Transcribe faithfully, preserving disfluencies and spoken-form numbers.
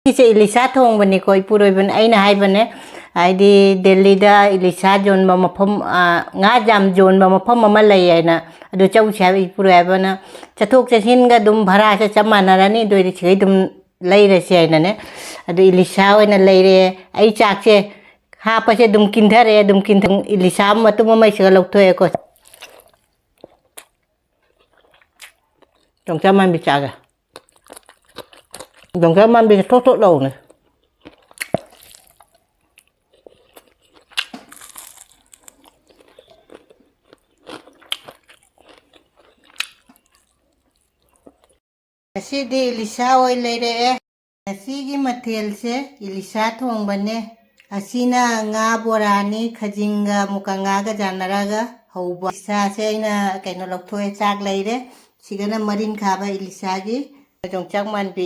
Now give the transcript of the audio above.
ꯁꯤꯁꯦ ꯏꯂꯤꯁꯥ ꯊꯣꯡꯕꯅꯤꯀꯣ, ꯏꯄꯨꯔꯣꯏꯕꯅ ꯑꯩꯅ ꯍꯥꯏꯕꯅꯦ, ꯍꯥꯏꯗꯤ ꯗꯦꯜꯂꯤꯗ ꯏꯂꯤꯁꯥ ꯌꯣꯟꯕ ꯃꯐꯝ, ꯑ, ꯉꯥ ꯌꯥꯝ ꯌꯣꯟꯕ ꯃꯐꯝ ꯑꯃ ꯂꯩ ꯍꯥꯏꯅ, ꯑꯗꯨ ꯆꯧꯁꯦ ꯍꯥꯏꯕ ꯏꯄꯨꯔꯣꯏꯕꯅ꯫ ꯆꯠꯊꯣꯛ ꯆꯠꯁꯤꯟꯒ ꯑꯗꯨꯝ ꯚꯔꯥꯁꯦ ꯆꯞ ꯃꯥꯟꯅꯔꯅꯤ, ꯑꯗꯨ ꯑꯣꯏꯗꯤ ꯁꯤꯈꯩ ꯑꯗꯨꯝ ꯂꯩꯔꯁꯦ ꯍꯥꯏꯅꯅꯦ꯫ ꯑꯗꯨ ꯏꯂꯤꯁꯥ ꯑꯣꯏꯅ ꯂꯩꯔꯦ꯫ ꯑꯩ ꯆꯥꯛꯁꯦ ꯍꯥꯞꯄꯁꯦ ꯑꯗꯨꯝ ꯀꯤꯟꯊꯔꯛꯑꯦ, ꯑꯗꯨꯝ ꯀꯤꯟꯊ-, ꯏꯂꯤꯁꯥ ꯑꯃ ꯃꯇꯨꯝ ꯑꯃ ꯁꯤꯒ ꯂꯧꯊꯣꯛꯑꯦꯀꯣ꯫ ꯌꯣꯡꯆꯥꯛ ꯃꯥꯟꯕꯤ ꯆꯥꯒꯦ꯫ ꯌꯣꯡꯆꯥꯛ ꯃꯥꯟꯕꯤꯁꯦ ꯊꯣꯠ ꯊꯣꯠ ꯂꯥꯎꯅꯦ꯫ ꯉꯁꯤꯗꯤ ꯏꯂꯤꯁꯥ ꯑꯣꯏ ꯂꯩꯔꯛꯑꯦ꯫ ꯉꯁꯤꯒꯤ ꯃꯊꯦꯜꯁꯦ ꯏꯂꯤꯁꯥ ꯊꯣꯡꯕꯅꯦ꯫ ꯑꯁꯤꯅ ꯉꯥ ꯕꯣꯔꯥꯅꯤ, ꯈꯖꯤꯡꯒ ꯃꯨꯀ ꯉꯥꯒ ꯆꯥꯟꯅꯔꯒ ꯍꯧꯕ꯫ ꯏꯂꯤꯁꯥꯁꯦ ꯑꯩꯅ ꯀꯩꯅꯣ ꯂꯧꯊꯣꯛꯑꯦ, ꯆꯥꯛ ꯂꯩꯔꯦ꯫ ꯁꯤꯒꯅ ꯃꯔꯤꯟ ꯈꯥꯕ ꯏꯂꯤꯁꯥꯒꯤ꯫ ꯌꯣꯡꯆꯥꯛ ꯃꯥꯟꯕꯤ